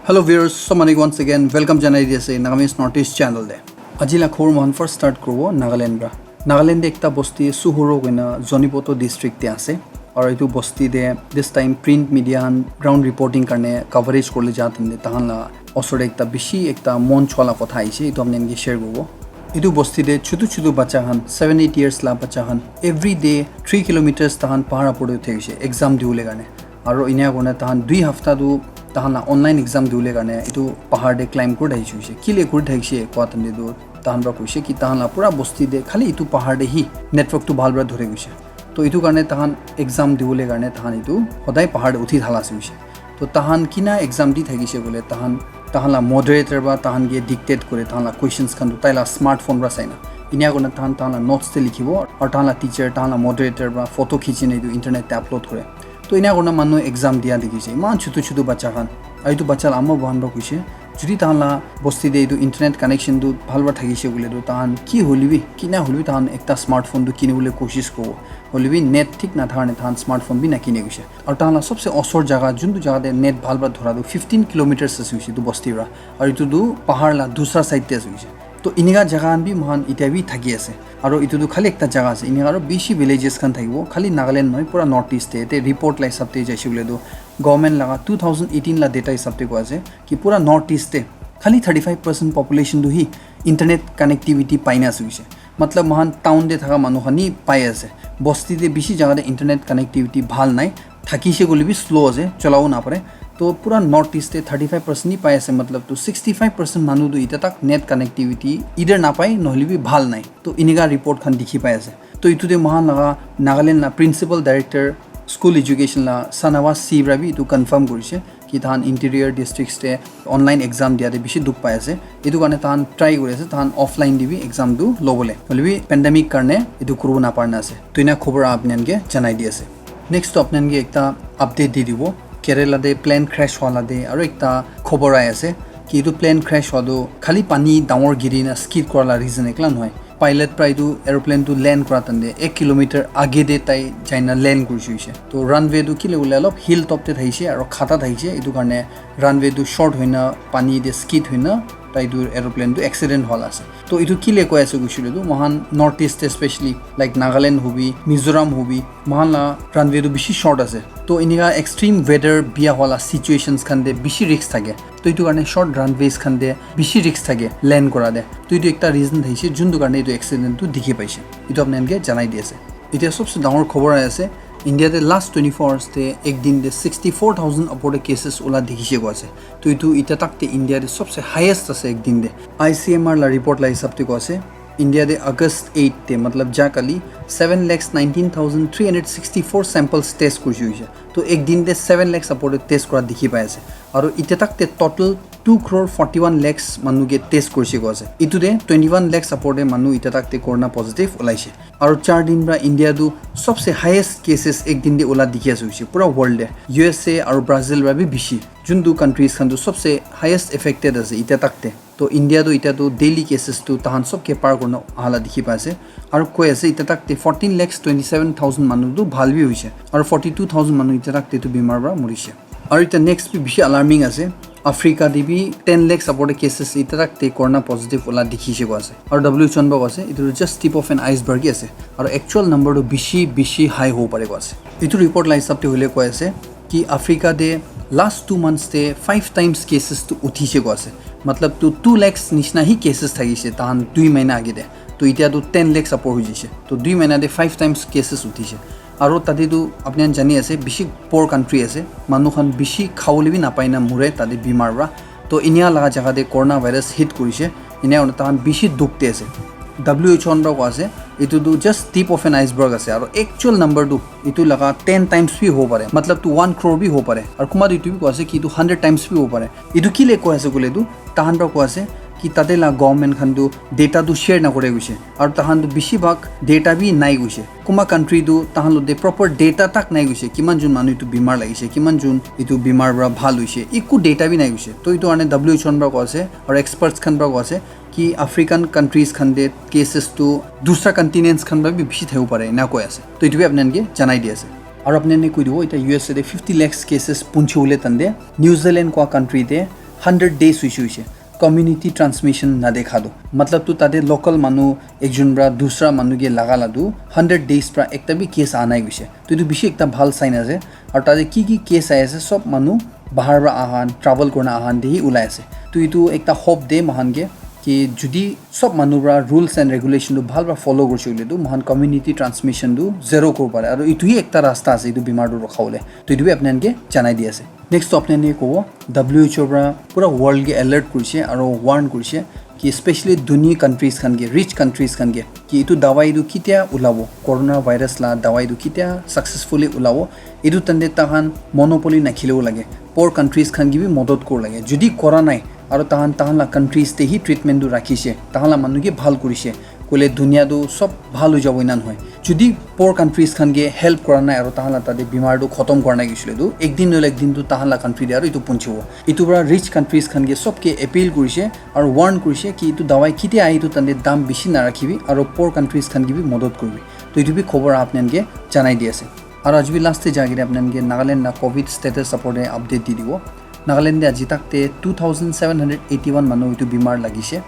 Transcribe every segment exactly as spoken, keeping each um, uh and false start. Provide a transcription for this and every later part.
Hello viewers, sob manu ke once again welcome janai di ase Nagamese Northeast channel te. Aji la khobor mohan first start kuribo Nagaland pra. Nagaland te ekta bosti Suhuro koina Zonipoto district te ase. Aru etu bosti te this time print media han ground reporting karne coverage kurle ja tande tahan la osor te ekta bishi ekta mon chua la kotha aise, etu apni khan ke share kuribo. Etu bosti te chutu chutu bacha khan, seven eight years la bacha khan, every day three kilometers tahan pahar upor te uthi aise exam diwole karne. Aru enia kurina tahan dui hafta tu tahan la online exam diwole karne etu pahar te climb kuri thakishe hoise. Kile kuri thakishe koa tande tu tahan pra koishe ki tahan la pura bosti te khali etu pahar te hi network tu bhal pra dhuri koishe. To etu karne tahan exam diwole karne tahan etu hodai pahar te uthi thala ase hoise. To tahan kina exam di thakishe koile tahan, tahan la moderator pra tahan ke dictate kore, tahan la questions khan tu tai la smartphone pra saina. Inia kurina tahan, tahan la notes te likhibo, aru tahan la teacher, tahan la moderator pra photo khichine etu internet te upload kore. To enia kurina manu exam dia dikhi ase, iman chutu chutu bacha khan. Aru etu bacha la ama bhan pra koishe, jodi tahan la bosti te etu internet connection tu bhal pra thakishe koile tu tahan ki hoile bi, kina hoile bi tahan ekta smartphone tu kinibole koshish kuribo. Hoile bi net thik nathaka karne tahan smartphone bi nakine koishe. Aru tahan la sobse osor jaga, juntu jaga te net bhal pra dhura tu fifteen kilometers ase koishe etu bosti pra. Aru etu tu pahar la dusra side te ase koishe. To inika jaga khan bi mohan itya bi thaki ase. Aru etu tu khali ekta jaga ase. Inika aru bishi villages khan thakibo. Khali Nagaland nohoi, pura North East te. Te report la hisab te jaise koile tu government laga two thousand eighteen la data hisab te koi ase ki pura North East te khali thirty five percent population tu hi internet connectivity paina ase koishe. Matlab, mohan town te thaka manu khan hi pai ase. Bosti te bishi jaga te internet connectivity bhal nai. Thakishe koile bi slow ase, cholabo napare. To pura North East te thirty five percent hi pai ase, matlab to sixty five percent manu tu itya tak net connectivity either napai nohole bi bhal nai. To inika report khan dikhi pai ase. To itu te mohan laga Nagaland la principal director school education la Sanawaz C pra bi itu confirm kurishe ki tahan interior districts te online exam dia te bishi dukh pai ase. Itu karne tahan try kuri ase, tahan offline te bi exam tu lobole. Hoile bi pandemic karne itu kuribo naparna ase. To ina khobor apni khan ke janai di ase. Next to apni khan ke ekta update di dibo. Kerala te plane crash wala te aro ekta khobor ai ase ki itu plane crash hwa tu khali pani dangor giri na skid kura la reason ekla nohoi. Pilot pra itu aeroplane tu land kura tande ek kilometer age te tai jaina land kuri hoise. To runway tu kile hoile olop hill top te thakishe aro khata thakishe, itu karne runway tu short hoina pani te skid hoina tai itu aeroplane tu accident hwa la ase. To itu kile koi ase koishe koile tu mohan North East te, especially like Nagaland hobi, Mizoram hobi, mohan la runway tu bishi short ase. To inika extreme weather biya hwa la situations khan te bishi risk thake. To itu karne short runways khan te bishi risk thake land kura te. To itu ekta reason thakishe juntu karne itu accident tu dikhi paishe. Itu apni khan ke janai di ase. Itya sobse dangor khobor ai ase, India te last twenty four hours te ek din te sixty four thousand upor te cases ula dikhishe koi ase. To itu itya tak te India te sobse highest ase ek din te. I C M R la report la hisab te koi ase, India te August eight te, matlab ja kali, seven lakhs nineteen thousand three hundred sixty four samples test kuri hoise. To ek din te seven lakhs upor te test kura dikhi pai ase. Aru itya tak te total two crore forty one lakhs manu ke test kurishe koi ase. Itu te twenty one lakhs upor te manu itya tak te corona positive ulaishe. Aru char din pra India tu sobse highest cases ek din te ula dikhi ase hoise pura world te. U S A aru Brazil pra bi bishi. Juntu countries khan tu sobse highest affected ase itya tak te. To India tu itya tu daily cases tu tahan sob ke par kurna ahala dikhi pai ase. Aru koi ase itya tak te fourteen lakhs twenty seven thousand manu tu bhal bi hoise. Aru forty two thousand manu itya tak te tu bimar pra murishe. Aru ekta next bi bishi alarming ase. Africa te bi ten lakhs upor te cases itya tak te corona positive ula dikhishe koi ase. Aru W H O pra koi ase, itu just tip of an iceberg hi ase. Aru actual number tu bishi, bishi high hobo pare koi ase. Itu report la hisab te hoile koi ase ki Africa te last two months te five times cases tu uthishe koi ase. Matlab tu two lakhs nishina hi cases thakishe tahan dui mahina age te. To itya tu ten lakhs upor hoi jaise. To dui mahina te five times cases uthishe. Aru tate tu apni khan jani ase, bishi poor country ase, manu khan bishi khawole bi napai na mure tate bimar pra. To inia laga jaga te corona virus hit kurishe, inia hoina tahan bishi dukh te ase. W H O pra koi ase, itu tu just tip of an iceberg ase, aru actual number tu itu laga ten times bi hobo pare, matlab tu one crore bi hobo pare, aru kunba tu itu bi koi ase ki itu hundred times bi hobo pare. Itu kile koi ase koile tu, tahan pra koi ase ki tate la government khan tu data tu share nakore koishe, aru tahan tu bishi bhag data bi nai koishe. Kunba country tu tahan lo de proper data tak nai koishe, kiman jun manu itu bimar lagishe, kiman jun itu bimar pra bhal hoishe, eku data bi nai koishe. To itu karne W H O pra koi ase, aru experts khan pra koi ase ki African countries khan te cases tu dusra continents khan pra bi bishi thaibo pare, ena koi ase. To itu bi apni khan ke janai di ase. Aru apni khan ke koi dibo, ita U S A te fifty lakhs cases punchi hole tande, New Zealand koi country te hundred days hoise hoise community transmission nadekha tu, matlab tu tate local manu ekjon pra dusra manu ke laga la tu hundred days pra ekta bi case anai goise. Tu etu bishi ekta bhal sign ase. Aru tate ki ki case ahi ase, sob manu bahar pra ahan, travel kurina ahan te hi ulai ase. Tu etu ekta hope de moikhan ke ki jodi sob manu pra rules and regulation tu bhal pra follow kurise koile tu moikhan community transmission tu zero kuribo pare. Aru etu hi ekta rasta ase etu bimar tu rukha bole. Tu etu bi apni khan ke janai di ase. Next tu apni khan ke kobo, W H O pra pura world ke alert kurise aru warn kurise ki especially dhoni countries khan ke, rich countries khan ke, ki etu dawai tu ketia ulabo, corona virus la dawai tu ketia successfully ulabo, etu tande tahan monopoly nakhilibo lage. Poor countries khan ke bi modot kor lage. Jodi kora nai aru tahan, tahan la countries te hi treatment tu rakhise, tahan la manu ke bhal kurise koile dunia tu sob bhal hoi jabo, ena nohoi. Jodi poor countries khan ke help kora nai aru tahan la tate bimar tu khotom kora nai goisile tu, ek din nohole ek din tu tahan la country te aru etu punchibo. Etu pra rich countries khan ke sob ke appeal kurise aru warn kurise ki etu dawai ketia ahi etu tande dam bishi narakhibi aru poor countries khan ke bi modot kuribi. To etu bi khobor apni khan ke janai di ase. Aru aji bi last te jai kene apni khan ke Nagaland la covid status support te update di dibo. Nagaland te aji tak te two thousand seven hundred eighty one manu etu bimar lagise.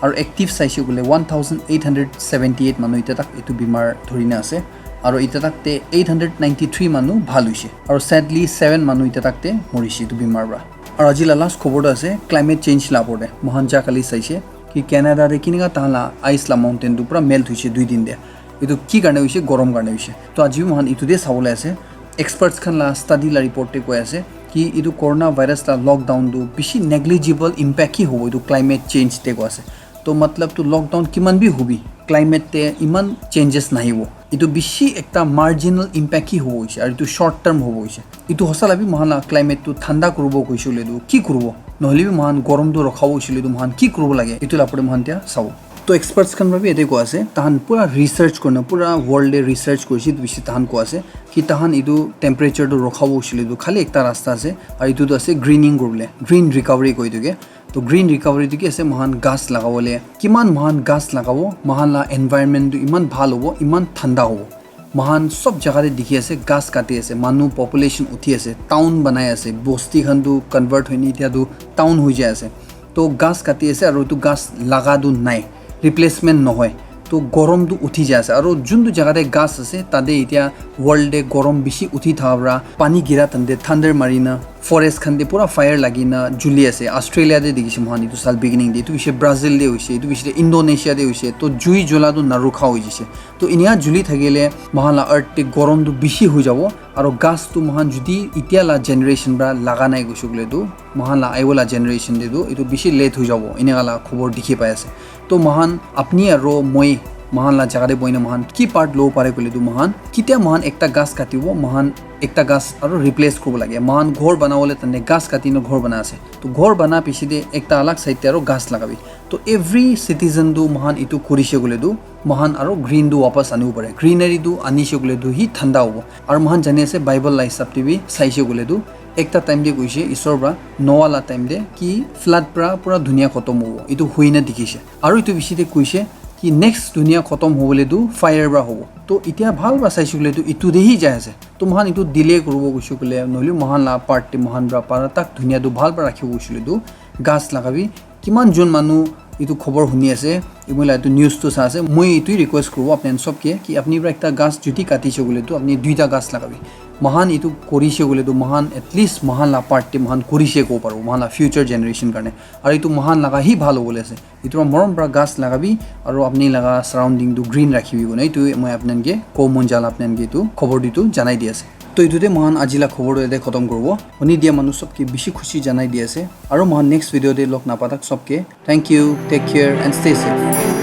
Aru active saise koile one thousand eight hundred seventy eight manu etia tak etu bimar dhori na ase. Aru etia tak te eight hundred ninety three manu bhal hoise. Aru sadly seven manu etia tak te morise etu bimar pra. Aru aji la last khobor tu ase climate change la opor te. Moikhan ja kali saise ki Canada te kinika tahan la ice la mountain tu pura melt hoise dui din te. Etu ki karne hoise? Gorom karne hoise. To aji bi moikhan etu te sabole ase. Experts khan la study la report te koi ase ki etu corona virus la lockdown tu bishi negligible impact hi hobo etu climate change te koi ase. To matlab tu lockdown kiman bi hobi, climate te iman changes nahibo. Etu bishi ekta marginal impact hi hobo hoise aru etu short term hobo hoise. Etu hosa la bi moikhan la climate tu thanda kuribo koise koile tu ki kuribo? Nohole bi moikhan gorom tu rakhabo hoise koile tu moikhan ki kuribo lage? Etu la opor te moikhan tia sabo. To experts khan pra bi ete koi ase, tahan pura research kurina, pura world te research kurise, etu bishi tahan koi ase ki tahan etu temperature tu rakhabo hoise koile tu khali ekta rasta ase, aru etu tu ase greening kuribole, green recovery koi etu ke. To green recovery tu ki ase, moikhan ghas lagabole, kiman moikhan ghas lagabo, moikhan la environment tu iman bhal hobo, iman thanda hobo. Moikhan sob jaga te dikhi ase, ghas kati ase, manu population uthi ase, town banai ase, bosti khan tu convert hoine etia tu town hoi jai ase. To ghas kati ase aru etu ghas laga tu nai, replacement nohoi. To gorom tu uthi jai ase aru juntu jaga te ghas ase tate etia world te gorom bishi uthi thaka pra pani gira tande thunder marina forest khan te pura fire lagi na juli ase. Australia te dikhi se moikhan etu sal beginning te, etu bishi Brazil te hoise, etu bishi Indonesia te hoise. To jui jola tu narukha hoi jai se. To inia juli thakile moikhan la earth te gorom tu bishi hoi jabo. Aru ghas tu moikhan jodi etia la generation pra laga nai koise koile tu, moikhan la ahibo la generation te tu etu bishi late hoi jabo, eneka la khobor dikhi pai ase. To moikhan apni aru moi, moikhan la jaga te bohi na moikhan ki part lobo pare koile tu, moikhan ketia moikhan ekta ghas katibo, moikhan ekta ghas aru replace kuribo lage. Moikhan ghor banabole tande ghas kati na ghor bana ase. To ghor bana piche te ekta alag side te aru ghas lagabi. To every citizen tu moikhan etu kurise koile tu, moikhan aru green tu wapas anibo pare. Greenery tu anise koile tu hi thanda hobo. Aru moikhan jani ase Bible la hisab te bi saise koile tu, ekta time te koise Isor pra Noah la time te ki flood pra pura dunia khotom hobo. Etu hoi na dikhise. Aru etu bishi te koise ki next dunia khotom hobole tu fire pra hobo. To etia bhal pra saise koile tu etu te hi jai ase. To moikhan etu delay kuribo koise koile, nohole moikhan la part te moikhan pra para tak dunia tu bhal pra rakhibo koise koile tu ghas lagabi. Kiman jon manu etu khobor huni ase, moi la etu news tu sa ase, moi etu request kuribo apni khan sob ke ki apni pra ekta ghas jodi katise koile tu apni duita ghas lagabi. Moikhan etu kurise koile tu moikhan at least moikhan la part te moikhan kurise kobo paribo, moikhan la future generation karne. Aru etu moikhan laga hi bhal hobole ase. Etu pra morom pra ghas lagabi aru apni laga surrounding tu green rakhibi koina etu moi apni khan ke kobo mon jala apni khan ke etu khobor di tu janai di ase. To etu te moikhan aji la khobor tu yate khotom kuribo. Huni dia manu sob ke bishi khushi janai di ase. Aru moikhan next video te log napa tak sob ke thank you, take care and stay safe.